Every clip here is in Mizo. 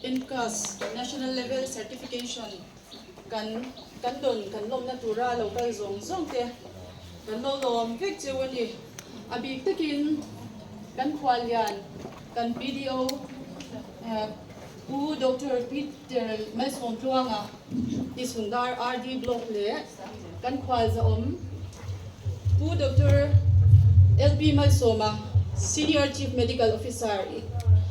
NCAS, National Level Certification, kan kan dawn kan lawmna tura lo kal zawng zawng te kan lo lawm vek cheu a ni. A bik takin kan khuallian kan BDO Pu Doctor Peter Malsawmtluanga Pi Sundar RD Block leh kan khualzawm Pu Doctor LP Malsawma Senior Chief Medical Officer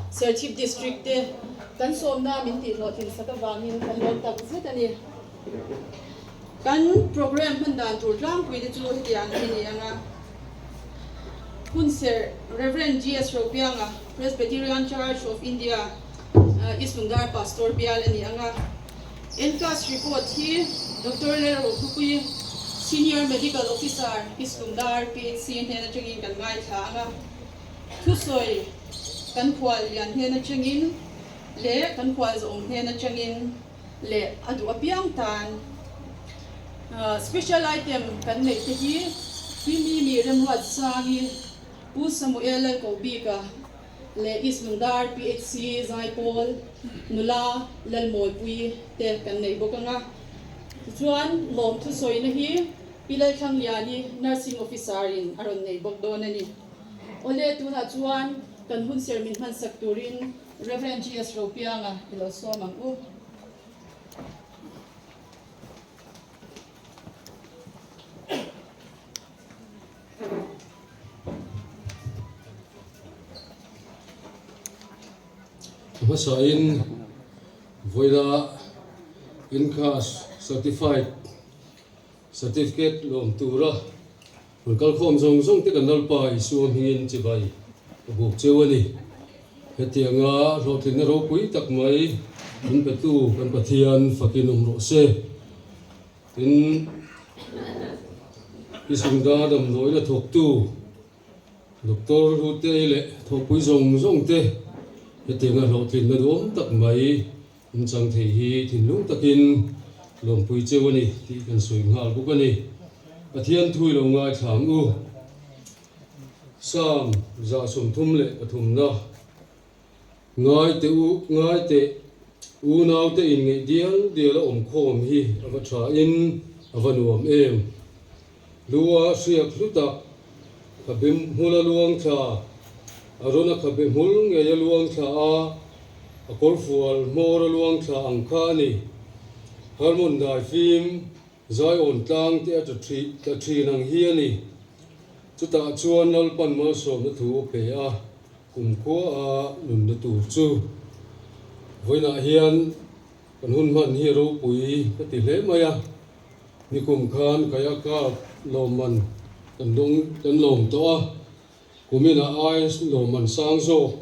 Serchhip District te Kan sawmna min tihhlawhtlin sak avangin kan lawm tak zet a ni. Kan programme hman dan tur tlangpui te chu hetiang hi a ni ang a, Hunserh Rev. GS Ropianga, Presbyterian Church of India, East Lungdar Pastor bial a ni ang a. NCAS report hi Doctor Lalrohlupuii, Senior Medical Officer, East Lungdar PHC hnen atangin kan ngaithla ang a. Thusawi kan khual lian hnen atangin leh kan khual zawm hnen atangin leh a duh apiang tan special item kan neih te hi Pi Mimi Remruat Sangi, Pu Samuel Lalkohbika leh East Lungdar PHC Zaipawl nula Lalmawlpui te kan nei bawk ang a. Tichuan lawm thusawina hi Pi Lalthlangliani Nursing Officer in a rawn nei bawk dawn a ni. Awle tunah chuan kan hun ser min hmansak turin Rev. GS Ropianga i lo sawm ang u. Hmasain vawilah NCAS Certified Certificate lawm tura Hun kalkhawm zawng zawng te kan Lalpa Isua hmingin chibai ka buk cheu a ni. Hetianga hlawhtlinna ropui tak mai min petu kan Pathian fakin awm rawh se. Tin, I sungda damdawiin a thawktu Doctor Hlutei leh thawhpui zawng zawng te hetianga hlawhtlinna duhawm tak mai In chang thei hi thinlung takin lawmpui cheu a ni tih kan sawi nghal bawk a ni. Pathian thui lo ngaithla ang u. Psalm 34na Ngai teh u, ngai teh, unaute inngeih dial dial a awm khawm hi a va tha in a va nuam em. Lua hriak hlu tak, khabe hmula luang thla, Arona khabe hmul ngei a luang thla a, a kawrfual hmawr a luang thla ang kha a ni. Hermon daifim Zion tlang te a tla thin ang hi a ni. Chutah chuan Lalpan malsawmna thu a pe a, kumkhua a nunna tur chu. Vawiinah hian kan hun hman hi a ropui ka ti hle mai a. Nikum khan Kayakap lawmman kan dawng kan lawm tawh a, kuminah ai lawmman sang zawk,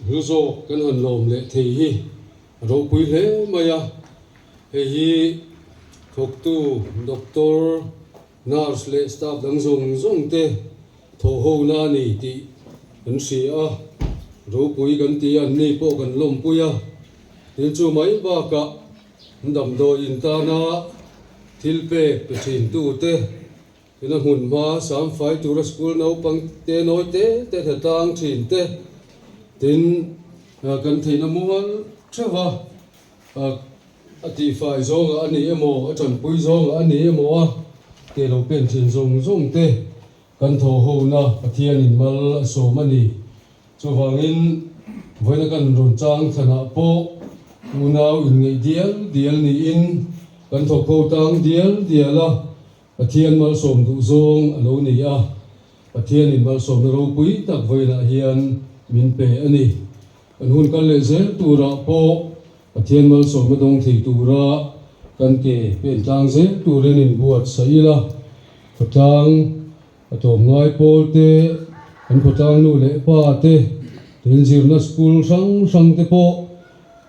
hlu zawk kan han lawm leh thei hi a ropui hle mai a. Hei hi thawktu doctor, nurse leh staff dang zawng zawng te thawhhona a ni tih kan hria a, ropui kan ti a, anni pawh kan lawmpui a. Tin chu mai bakah Damdawi in tana thil pek pe thin tute ina hmun hma samfai tura school naupang te nawi te te hna tlang thin te tin kan theihna mual theuh a, a tihfai zawngah a ni emaw a tanpui zawngah a ni emaw a ke lo pen thin zawng zawng te kan thawh hona Pathianin mal a sawm a ni. Chuvangin, vawiina kan rawn chang thlanah pawh unau inngeih dial dial niin kan thawk ho tang dial dial a, Pathian malsawm duh zawng a lo ni a, Pathianin malsawmna ropui tak vawiinah hian min pe a ni. Kan hun kal leh zel turah pawh Pathian malsawmna dawng thei tura kan ke pen tlang zel turin inbuatsaih ila, khawtlang A tlawmngai pawl te, kan khawtlang nu leh pa te, tin zirna school hrang hrang te pawh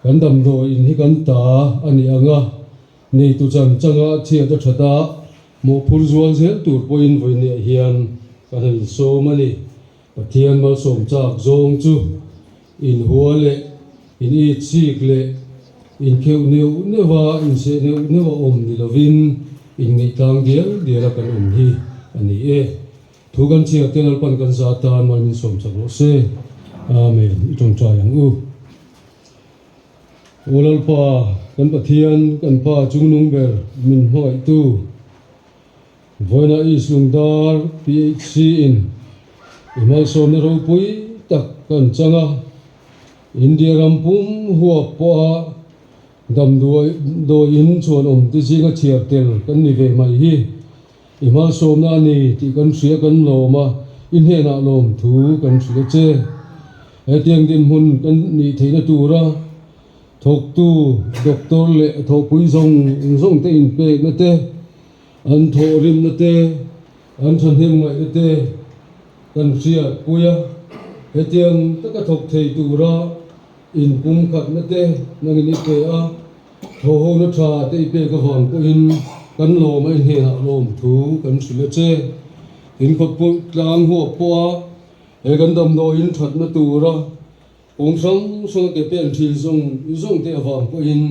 kan damdawi in hi kan ta a ni ang a, neitu chan changa chhiat a that a, mawhphur zual zel tur pawhin vawinia hian kan han insawm a ni. Pathian malsawm chak zawng chu inhua leh in itchik leh inkheuh neuh neuh a, inseh neuh neuh a awm ni lovin inngeihtlang dial dial a kan awm hi a ni e. Thu kan chhiar te Lalpan kan za tan mal min sawm chak rawh se. Amen. I tawngtai ang u. Aw Lalpa, kan Pathian, kan Pa chungnung ber min hmangaihtu, Vawiina East Lungdar PHC in i malsawmna ropui tak kan chang a, India ram pum huap pawha damdawi in chuan awm te zinga chhiar tel kan ni ve mai hi i malsawmna a ni tih kan hria kan lawm a, i hnenah lawm thu kan hrilh a che. Hetiang dinhmun kan nih theihna tura thawktu doctor leh thawhpui zawng zawng te inpekna te, An thawhrimna te, an thahnem ngaihna te kan hriat pui a, hetiang taka thawk thei tura inpumkhatna te nangin i pe a, thawhhona tha te i pek avang pawhin kan lawm a, i hnenah lawm thu kan hrilh a che. Tin khawpui tlang huap pawha he kan damdawiin thatna tura Kawng hrang hranga ke pen thin zawng zawng te avang pawhin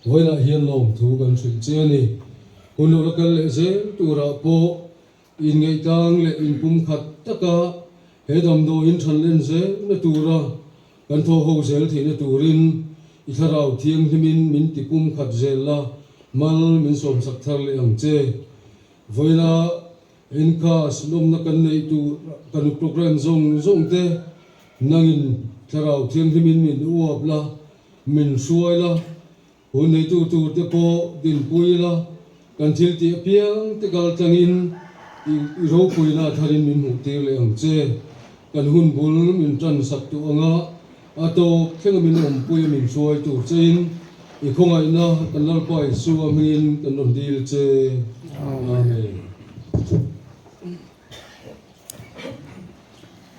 vawiinah hian lawmthu kan hrilh che a ni. Hun lo la kal leh zel turah pawh inngeih-tlang leh inpumkhat taka he damdawiin than len zelna tura kan thaw ho zel theihna turin i thlarau thianghlimin min ti pumkhat zel la, mal min sawmsak thar leh ang che. Vawiina Inkhas lawmna kan neih tur kan program zawng zawng te nangin Thlarau Thianghlimin min uap la, min hruai la, hun neitu tur te pawh dinpui la, kan thil tih apiang te kal tlangin i ropuina tharin min hmuh tir leh ang che. Kan hun bul min tan sak duh anga a tawp thlenga min awmpui a min hruai tur chein i khawngaihna kan Lalpa Isua hmingin kan rawn dil che. Amen.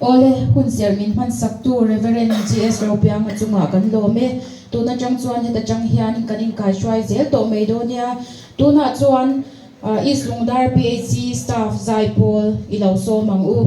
Awle, hun serh min hmansaktu Rev. GS Ropianga chungah kan lawm e. Tun atang chuan heta tang hian kan inkaihruai zel tawh mai dawn nia. Tunah chuan East Lungdar PHC staff zaipawl i lo sawm ang u.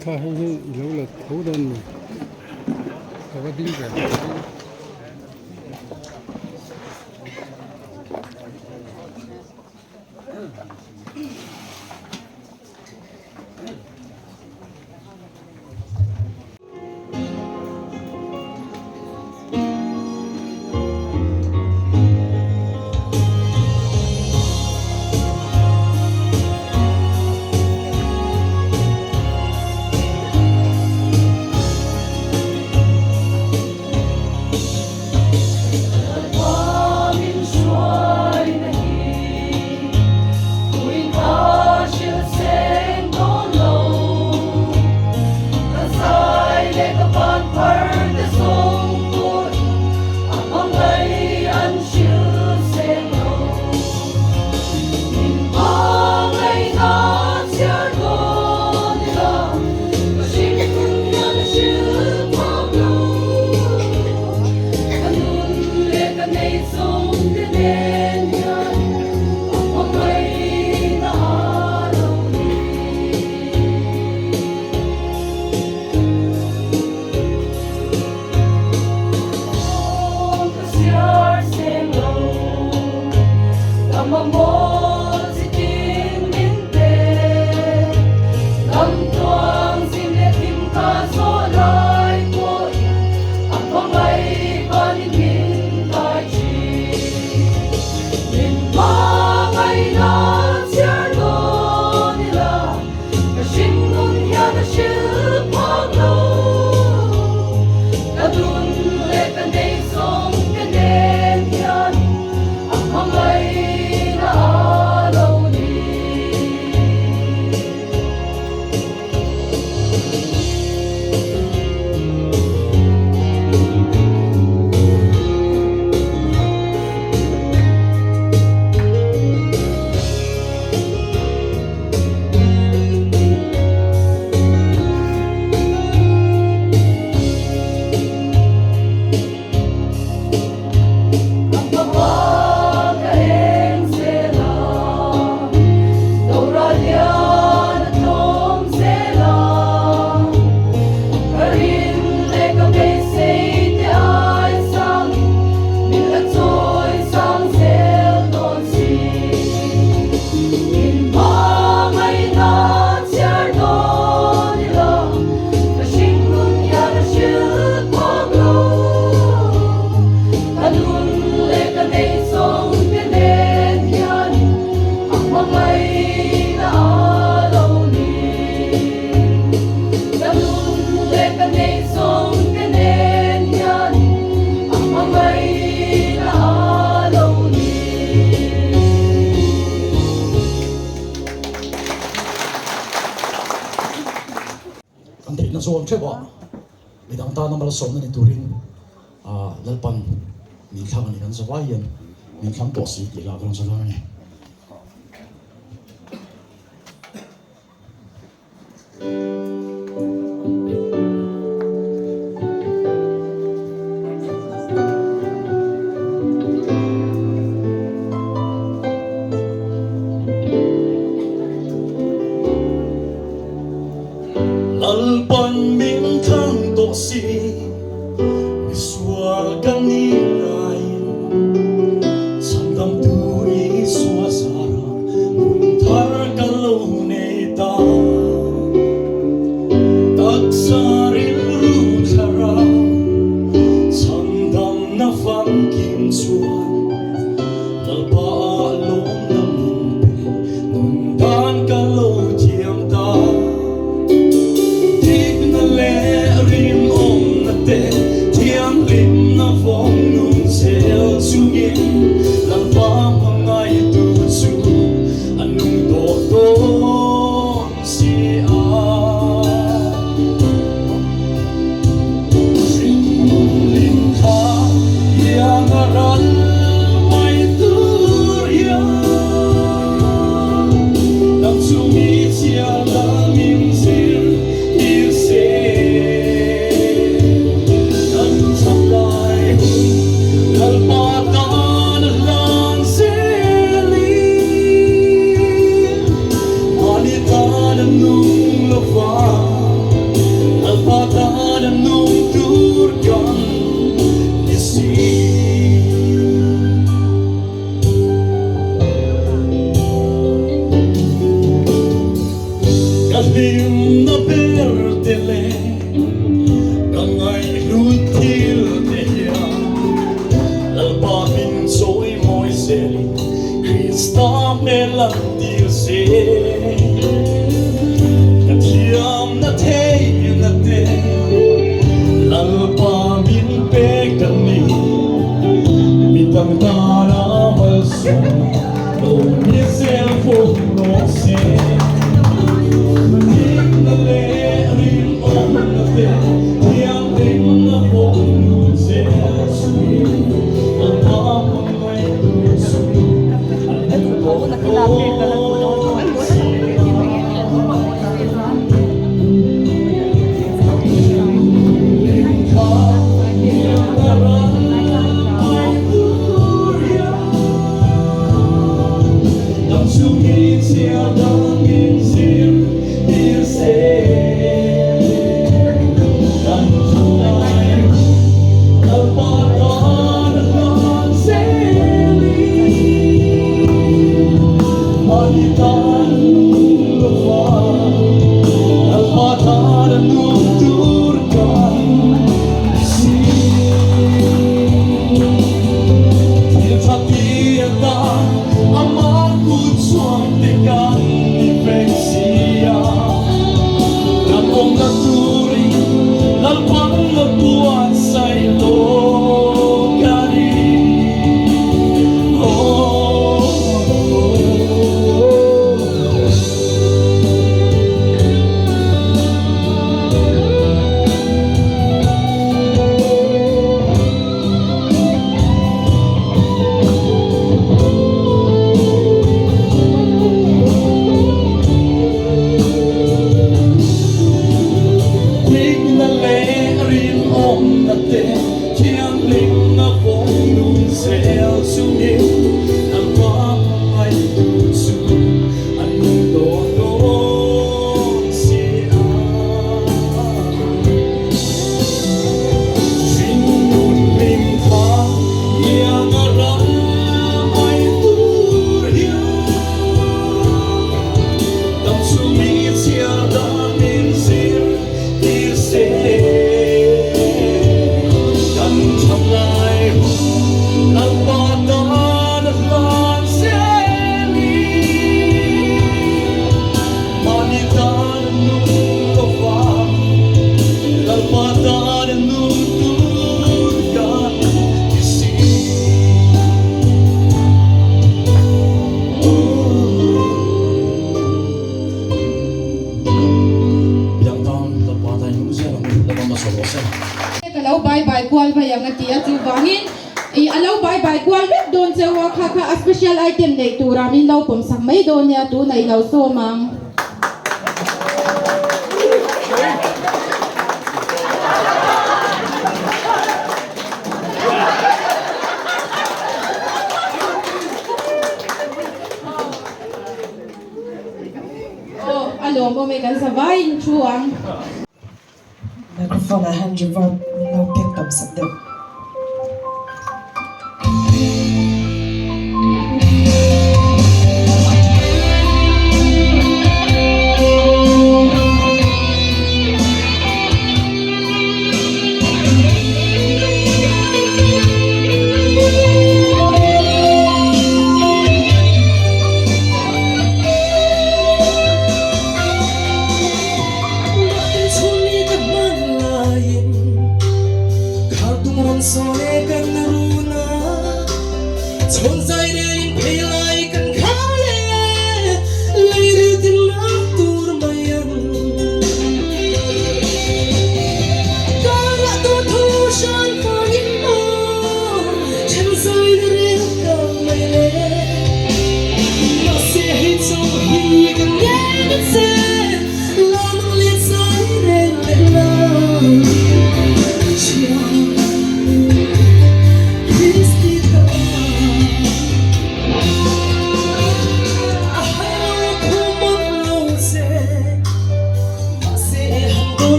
Kha hei hi i lo la tho dawn ni ka va ding ve ang. theuh ah midang tana malsawmna ni turin Lalpan min thlang a ni kan zavai hian min thlang tawh si tih lah ka rawn sawi dawn a ni. Lalpan min thlang tawh si, misual ka ni laiin, Chhandamtu Isua zara nun thar ka lo nei ta. Taksa rilru thlara chhandamna famkim chuan Lalpa ah lawmna min pe nun dan ka lo thiam ta. Dikna leh rinawmna te thianghlimna vawng nun zel chungin Lalpa hmangaitu chu a nung tawh dawn si a. Hringlin kha iang a ral mai tur hian Dam chungi chhia dang in zir tir se. Kan thaplai hun Lalpa tan a hlan zelin Mahni tan a nung lo va, Lalpa tan a nung tur kan ni si. Ka hlimna ber te leh ka ngaihlut thil te hian Lalpa min chawi mawi zelin Krista hmel an tir se. Ka thiamna theihna te Lalpa min pek a ni, mi dang tana malsawmna lo ni zel fo rawh se. Dikna leh rinawmna te thianghlimna pawh nun zel chungin Lalpa hmangaihtu chu a ni tawh dawn. chuvangin ih a lo bai bai kual vek dawn cheu a kha kha a special item neih turah min lo pawm sak mai dawn nia tunah i lo sawm ang. Aw a lawmawm e kan zavaiin thu ang. Microphone ah hian reverb min lo pek tam sak deuh.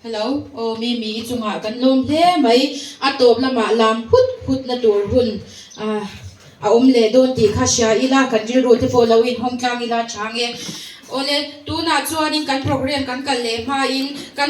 Hello, aw Mimi i chungah kan lawm hle mai, a tawp lamah lam phut phut na tur hun a awm leh dawn tih kha hria ila, kan rilru te pawh lo inhawng tlang ila chang e. Awle, tunah chuanin kan program kan kal leh hmain kan.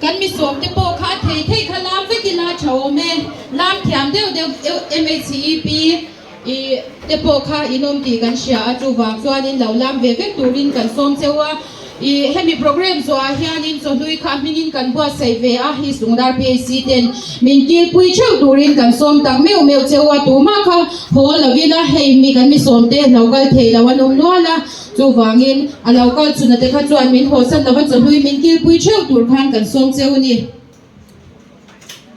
Kan mi sawmte pawh kha a thei thei kha lam vek ila tha awm e. Lam thiam deuh deuh MHCEP i te pawh kha in awm tih kan hria a, chuvang chuanin lo lam ve vek turin kan sawm cheu a. I hemi programme zawhah hianin chawhlui kha hmingin kan buatsaih ve a, hi Sungdar PHC ten min kilpui theuh turin kan sawm tak meuh meuh cheu a, tumah kha haw lovin a, hei mi kan mi sawmte lo kal thei lo an awm nual a. Chuvangin, a lo kal chhuna te kha chuan min hawsan lova chawhlui min kilpui theuh tur khan kan sawm cheu a ni.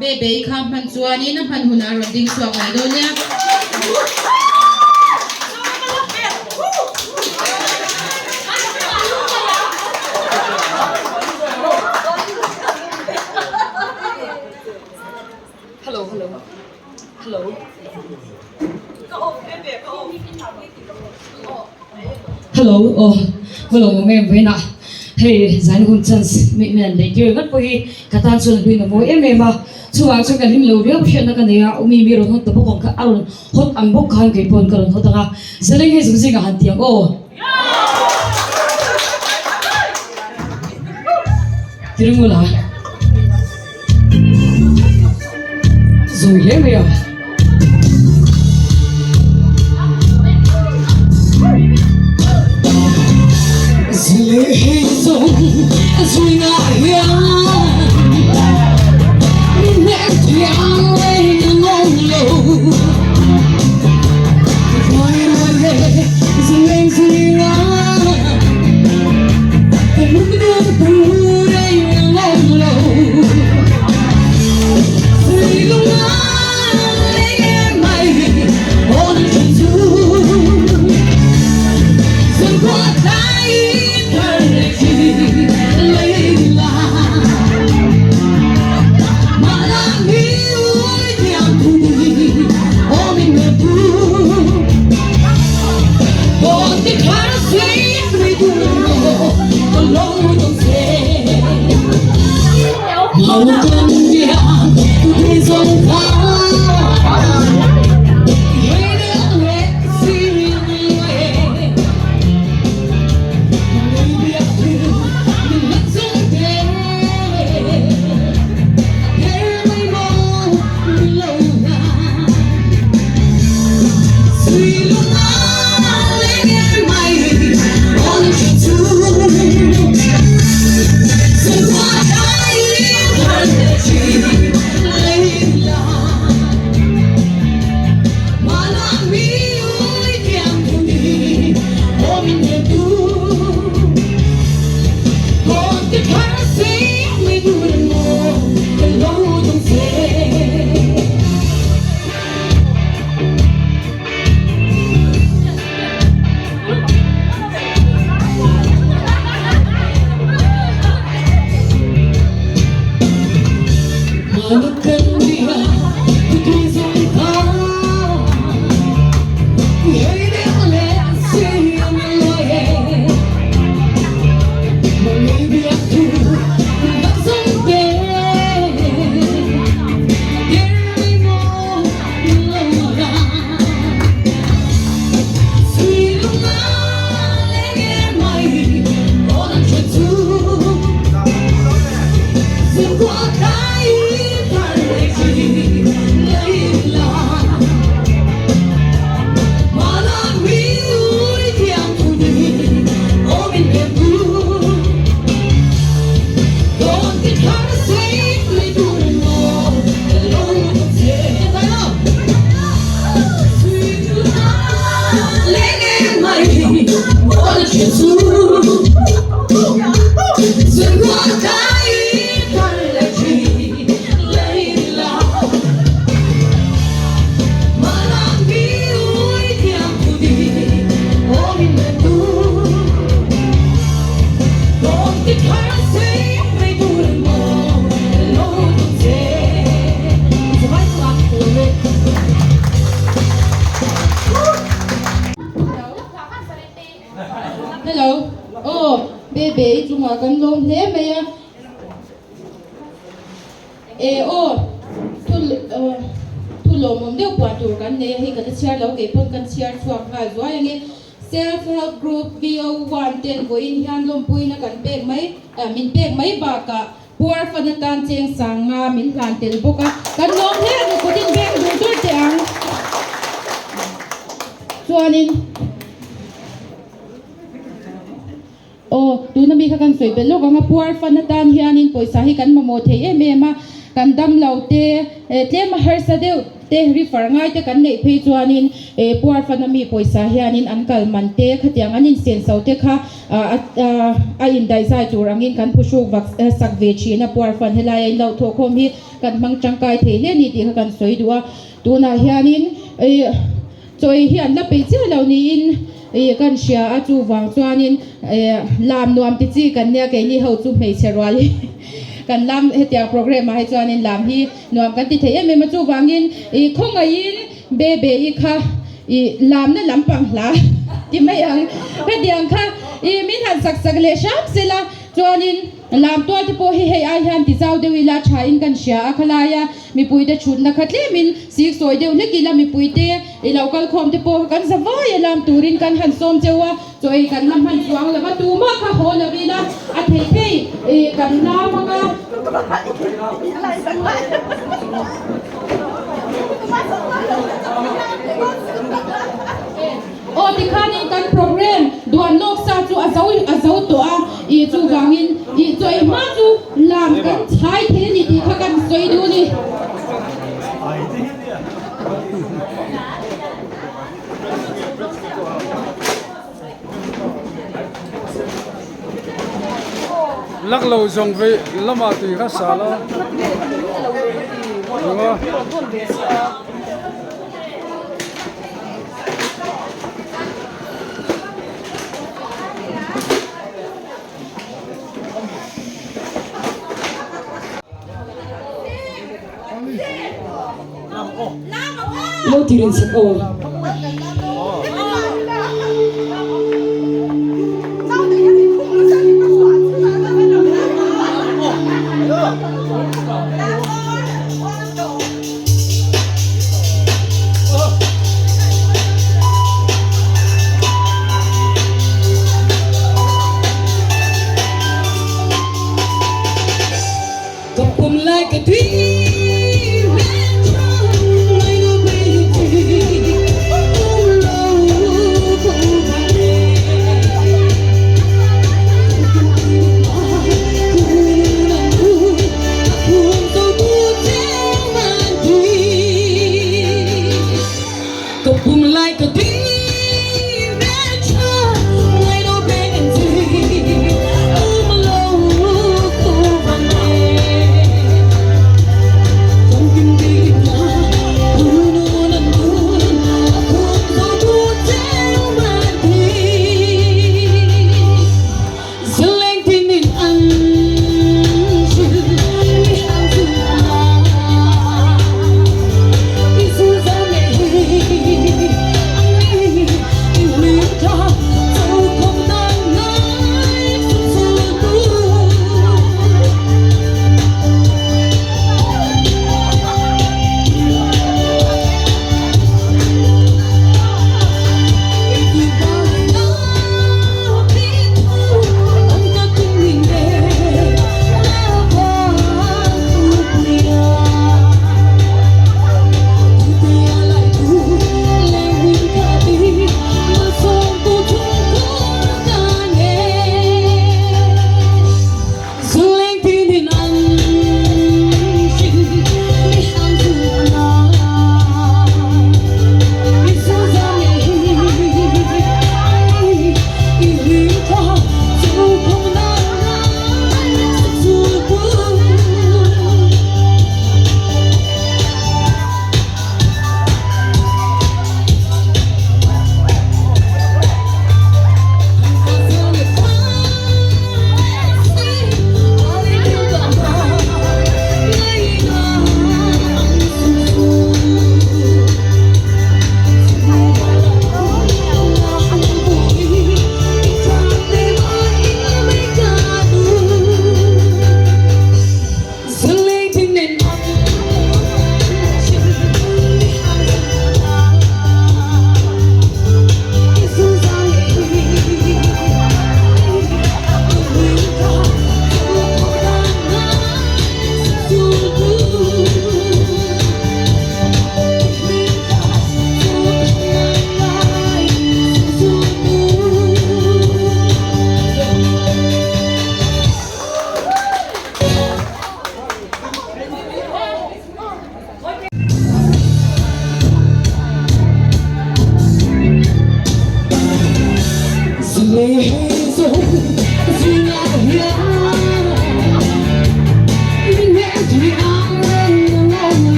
Bebe-i kha hman chuanin a hman hunah a rawn ding chhuak mai dawn nia. Hello hello hello hello aw hello mem vawiinah hei zan hun chance mi min an neih tir ringawt pawh hi ka tan chuan a hluin a mawi em em a chuvang chuan ka hlim lo riau hriatna ka nei a umi mi rawn hawt ta bawk ang kha a rawn hawt ang bawk khan kei pawn ka rawn hawt ang a zaleng hei zung zingah han ti ang aw. Tirungula. Zui hle mai a. Zui hei zawng zui ngah hian Hneh thiang rei ngawng lo Vai ruai he zui zui ngah Hello. Aw, Bebe i chungah kan lawm hle mai a. E aw, thu thu lawmawm deuh puan tur kan nei a, hei ka la chhiar lo kei pawn kan chhiar chhuak nghal zuai ange. Self Help Group VO one ten vawiin hian lawmpuina kan pek mai, min pek mai bakah. Puar fan atan cheng sang nga min hlan tel bawk a, kan lawm hle a ni kut in beng dur dur teh ang. Chuanin Aw, tuna mi kha kan sawi belh lawk ang a, puar fan atan hianin pawisa hi kan mamawh thei em em a, kan damlo te, tlem a harsa deuh te, refer ngai te kan neih phei chuanin puar fan ami pawisa hianin an kal man te, khatiang an insenso te kha a indaihzai tur angin kan phuhruk vak sak ve thin a, puar fan helaia in lo thawhkhawm hi kan hmang tangkai thei hle a ni tih kha kan sawi duh a, tunah hianin Chawi hi an la peih chiah lo niin ih kan hria a, chuvang chuanin eh lam nuam ti chi kan nia keini ho chu hmeichhe rual hi kan lam hetiang programme ah hi chuanin lam hi nuam kan ti thei em em a, chuvangin ih khawngaihin bebe i kha ih lamna lampang hla ti mai ang hetiang kha ih min han sak sak leh hram sela chuanin lam tual te pawh hi hei ai hian ti zau deuh ila tha in kan hria a khalaia Mipuite chhutna kha tlemin sik sawi deuh hlek ila mipuite i lo kal khawm te pawh kha kan za vai a lam turin kan han sawm cheu a, chaw ei kan la hman chuang lo a, tumah kha haw lo ila a thei thei i kan lam ang a. Aw tikhanin kan program duan lawk sa chu a zo a zo tawh a, ih chuvangin ih chaw ei hma chu lam kan chhai thei a ni tih kha kan sawi duh a ni. Lak lo zawng vei lamah tui kha sa la. Lo ti rin sak aw. Ka pum lai ka tui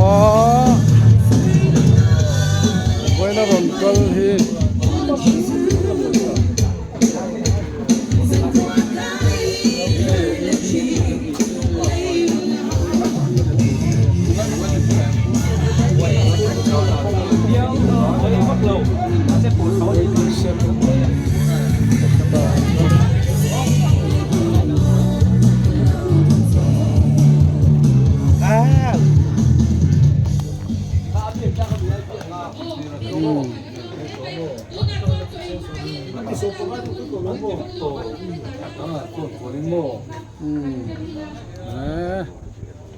a vawiina rawn kal hi.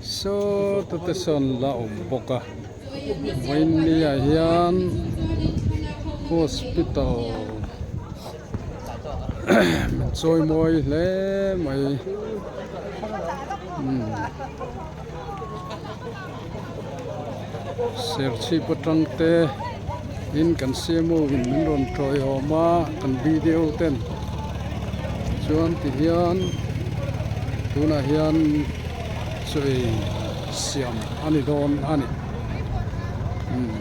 Saw te sawn la awm bawk a vawinia hian hospital chawi mawi hle mai serchhip atang te in kan CMO in min rawn tawiawm a kan video ten chuan ti hian tunah hian chaw ei siam a ni dawn a ni umm.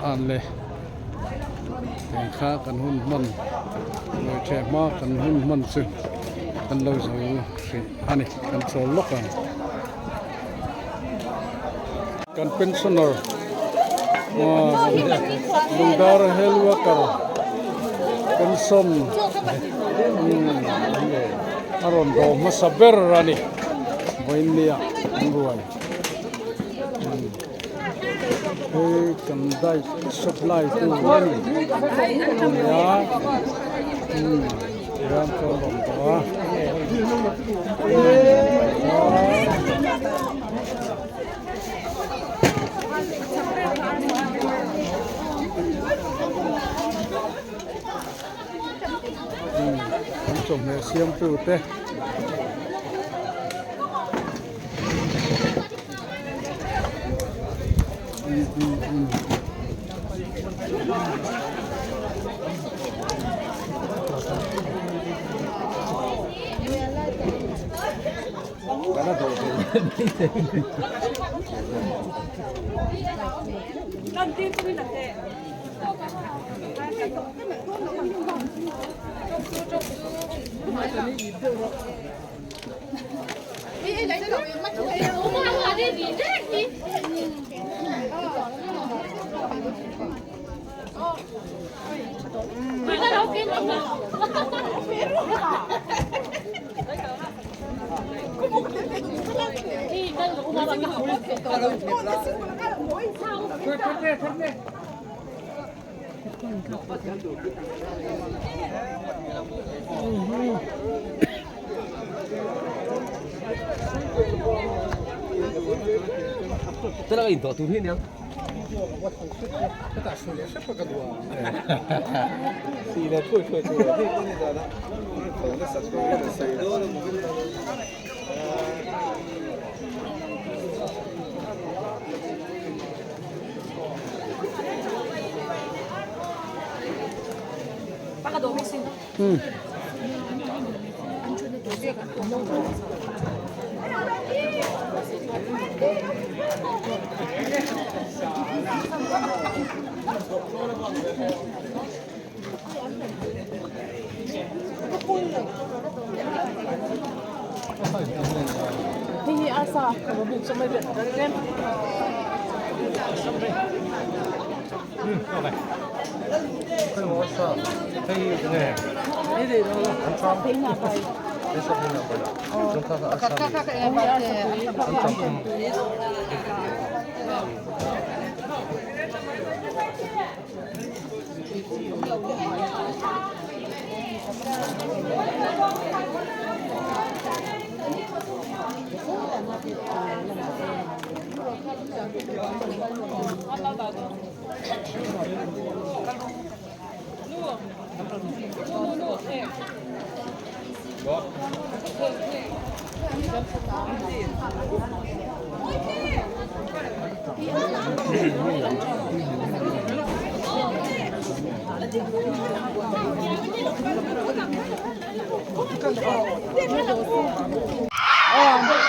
An le eng kha kan hun hman ngawi theh hma kan hun hman chu kan lo zo hrih a ni kan chawl lawk ang. Kan pensioner Lungdar health worker pension a rawn dawh hmasa ber a ni vawiinnia an ruai. Hei kan diet supply tu a ni nia tihian chuan rawn dawh a. An chawhmeh siamtu te. Aw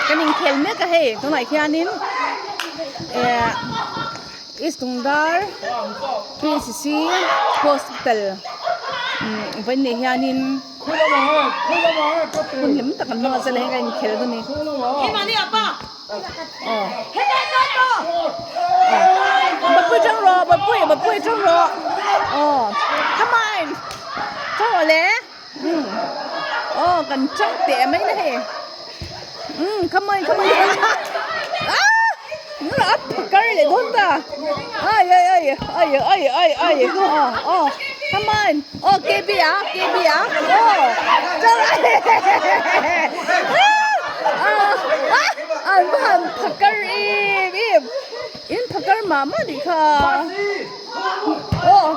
kan inkhel mek a hei tunah hianin eh East Lungdar P_C_C Hospital vawiin ah hianin hun hlim tak an hmang a chuan hei kan inkhel dawn a ni. Bapui tang rawh bapui bapui tang rawh aw come on tang rawh le um aw kan tang teh mai na hei um come on come on ah a phakar leh dawn ta ai ai ai ai ai ai ai aw aw come on aw K_B ah K_B ah aw tang An va han phakar em em in phakar mah mah nih kha aw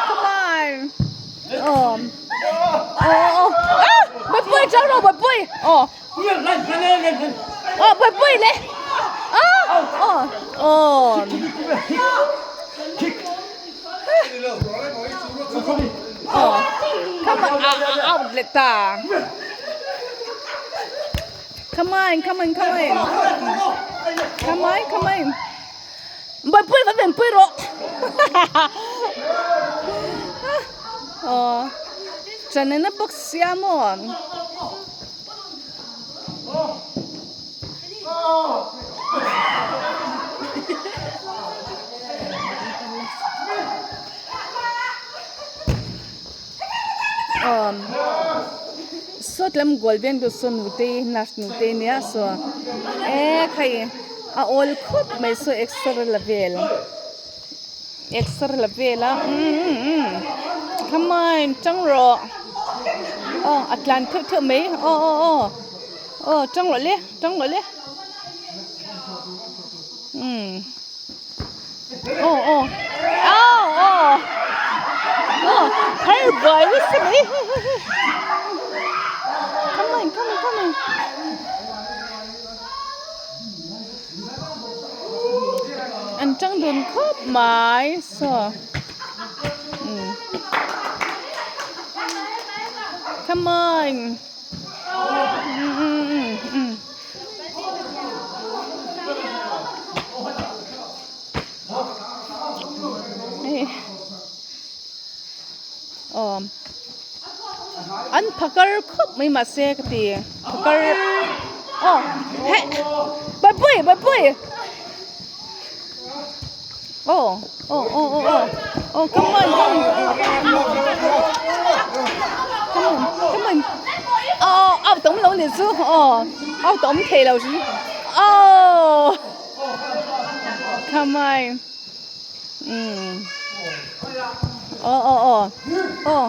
come on aw aw aw ah bawihpui chang rawh bawihpui aw aw bawihpui le ah aw aw aw come on out leh ta. Come on, come on, come on. Come on, come on. Bawihpui va venpui rawh. Aw. Chanena box sia maw. Saw tlem goal veng tu saw nute nurse nute nia saw e khai a awl khawp mai saw exer la vel exer la vel a umm come on tang rawh aw a tlan theuh theuh mai aw aw aw aw tang rawh le tang rawh le umm. Aw aw aw aw aw phar buai nasa mai come on come on come on an tang dun khawp mai saw umm come on umm umm umm. Aw an phakar khawp mai mahse ka ti phakar aw heh bawihpui bawihpui aw aw aw aw aw aw come on come on come on come on aw out awm lo nih chu aw out awm thei lo hrim aw come on umm aw aw aw aw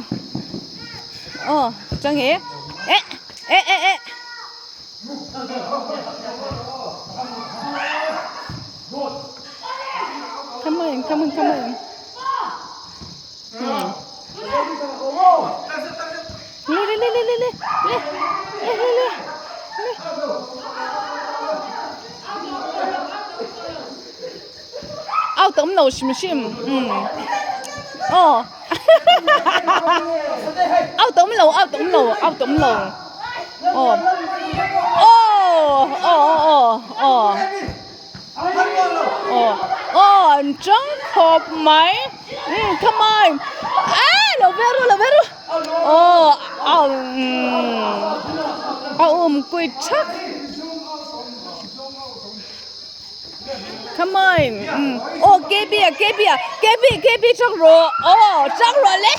aw chang hi eh eh eh eh. Come on, come on, come on. Hmm. Le, le, le, le, le, le, le, le, le, le. Out awm lo hrim hrim. Hmm. Oh. Out awm lo, out awm lo, out awm lo. Oh. Oh, oh, oh, oh. Oh, oh, an chang khawp mai. Hmm, come on. Ah, lo ve ru, lo ve ru. Oh, um, a um kui thak. Come on. Oh, KB à, KB à, KB, KB chang rawh. Oh, chang rawh le.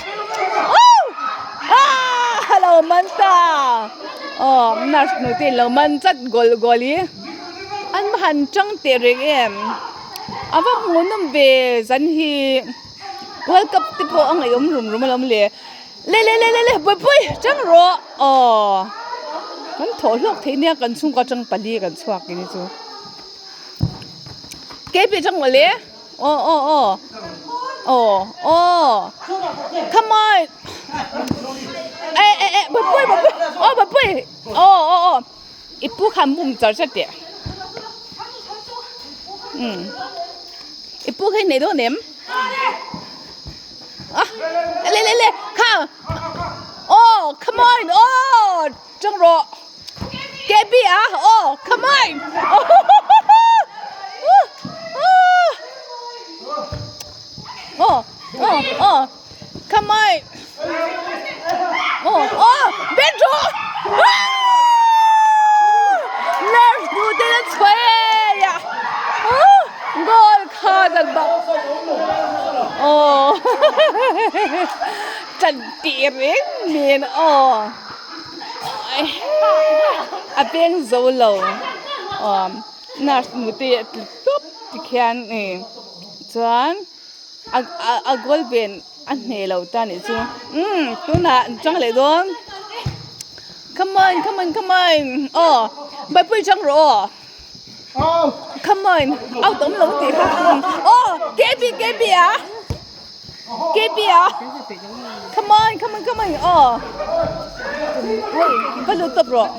Oh! Ah, lo man ta. Oh, nurse nu te lo man chat gol gol i. An han chang te reng em. Ava hmuhnawm ve zan hi. World Cup te pawh a ngaihawm rum rum alawm le. Le le le le le buaipui chang rawh aw kan thawh hlawk theih nia kan chhungkaw atang pali kan chhuak ini chu keipui atang maw le aw aw aw aw aw come on eh eh eh buaipui buaipui aw buaipui aw aw aw i pu khan bum char chat teh umm i pu kha i nei dawn em. A le le le kha aw Oh, come on. Oh, tang rawh. KB a. Oh, come on. Oh, oh, oh. Come on. Oh, oh, Pedro. Nurse nu te na chhuai ya. Oh, goal kha dal ba. Oh. Chan ti reng men oh. A peng zo lo. Um, nurse nu te tip tikhian e. Chuan a a goal ven a hneh lo ta nih chu umm tunah an chang leh dawn come on come on come on aw baipui chang rawh aw come on out awm lo tih kha aw K B K B a K B a come on come on come on aw hei va lut tawp rawh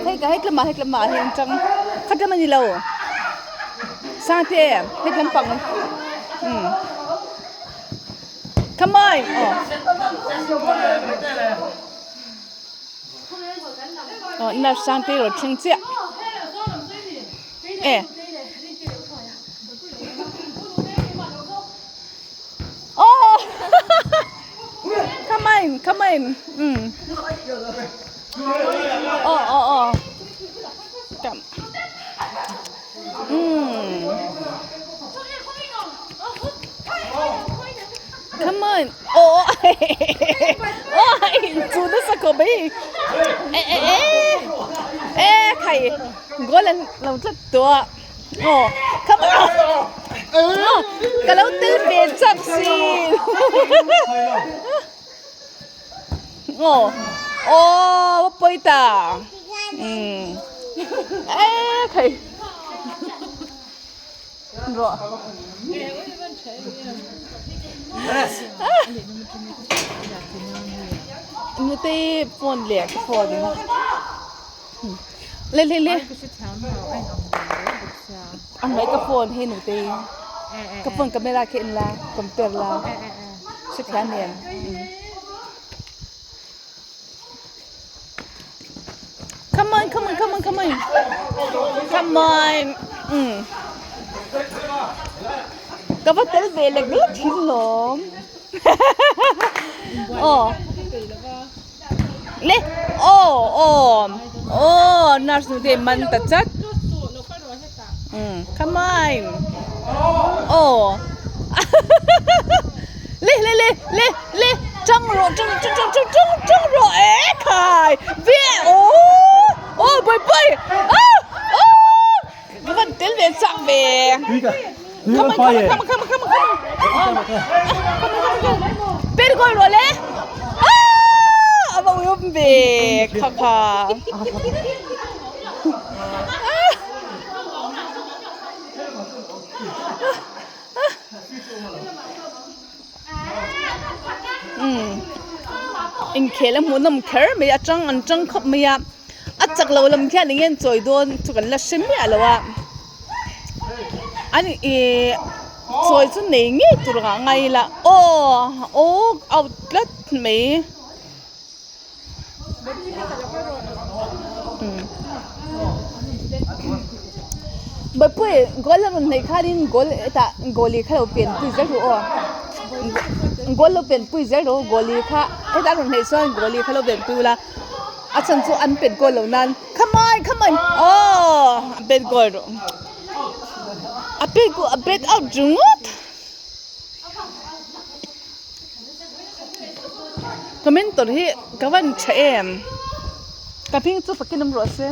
hei ka hei tlama hei tlama hian chang kha tlama ni lo. Sangte hei lampang umm come on aw aw nurse Sangte rawn thleng chiah e aw come on come on umm aw aw aw come. Come on. Oh, oh, chu nasa khawp mai. Eh eh eh. Eh khai goal an lo tlat tawh a. Oh, come on. Oh, ka lo tel ve chak si. Oh, oh, pawi ta. Um. Eh, khai. Rawh. Nutei phone leh ka phone. Le le le. Ang mai ka phone hei nutei. Ka phone camera khi en la, compare la. Hrethiam em? Come on, come on, come on, come on. Come on. Mm. Ka va tel ve lek lek thin lawm. Oh. Le. Oh, oh. Oh, nurse nu te man ta chat. Mm. Come on. Oh. Le le le le le chang ro chang chang chang chang chang chang ro e khai. Ve oh. Oh boy boy. Oh. Oh. Ka van tel ve chak ve. Come on come on come on come on come on come on. Come on come on come on. Per gol ro le. Ah! Ava ui ve kha kha. Inkhel a hmuhnawm kher mai a tang an tang khawp mai a a chak lo lam khian eng nge an chawi dawn chu kan la hre miah lo a an ihh chawi chu nei ngei tur ah ngai ila aw aw out tlat mai. Bawihpui goal a rawn hnaih khanin goal hetah goalie kha lo pen pui zel ru aw goal lo pen pui zel ru goalie kha hetah a rawn hnaih chuan goalie kha lo pen pui ula a chhan chu an pet goal loh nan come on come on aw a pet goal rawh a pet goal a pet out ringawt. Commentor hi ka van tha em ka hming chu fakin awm rawh se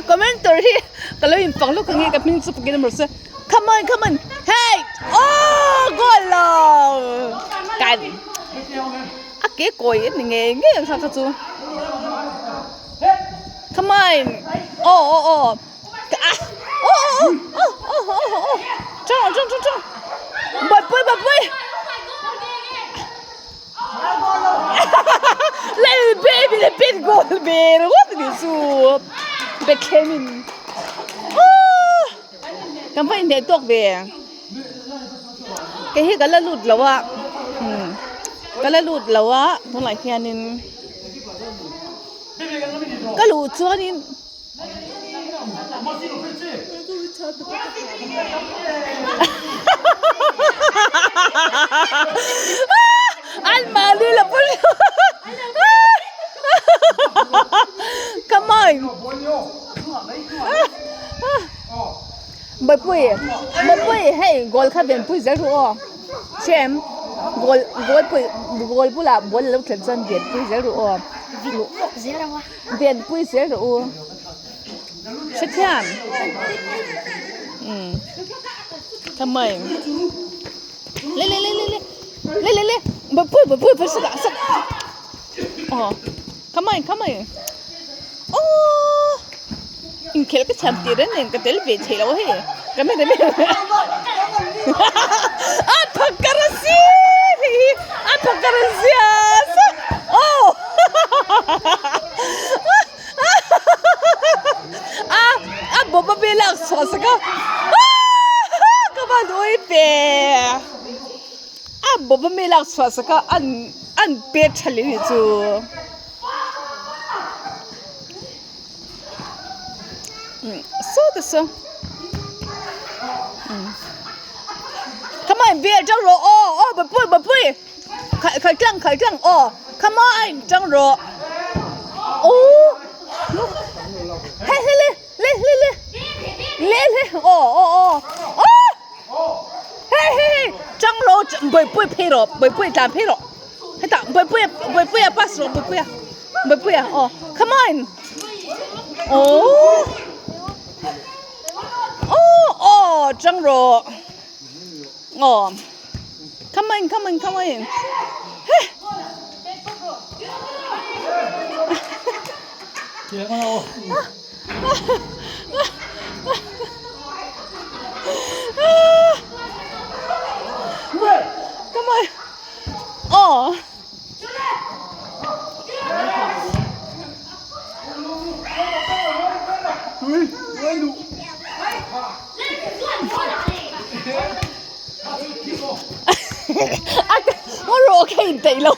commentor hi ka lo in fak lawk ang e ka hming chu fakin awm rawh se come on come on hey aww goal lo kan a ke kawi a ni ngei ngei ang kha kha chu come on aw aw aw ah aw aw aw aw aw aw tang tang tang tang bawihpui bawihpui lel baby le pet goal ve ringawt a nih chu Bethlehem in ah kan va inhneh tawk ve kei hi ka la lut lo a umm. Ka la lut lo a tunah hianin ka luh chuanin an mahni la pawn come on Bawihpui Bawihpui hei goal kha venpui zel ru aw hrem goal goal pui goal bulah ball a lo thlen chuan venpui zel ru aw venpui zel rawh u hrethiam umm thamai le le le le le le le le Bawihpui Bawihpui aw come on come on. Aww inkhelh ka thiam tir reng nen ka tel ve theih loh hei ka men em a phakar a si hei hi a phakar a zia aw a a bawp a vel a chhuah sak a ka van ui ve a bawp a mi lak chhuah sak a an an pet tha leh nih chu. Saw te saw come on vel tang rawh aw aw bawihpui bawihpui khalh khalh tlang khalh tlang aw come on tang rawh aw he he le le le le le le aw aw aw aw he he he tang rawh bawihpui phei rawh bawihpui tlan phei rawh. Hetah Bawihpuia Bawihpuia pass rawh Bawihpuia Bawihpuia aw come on aww aw aw chang rawh aw come on come on come on he Come on. Aw. A rawh kha in teih lo.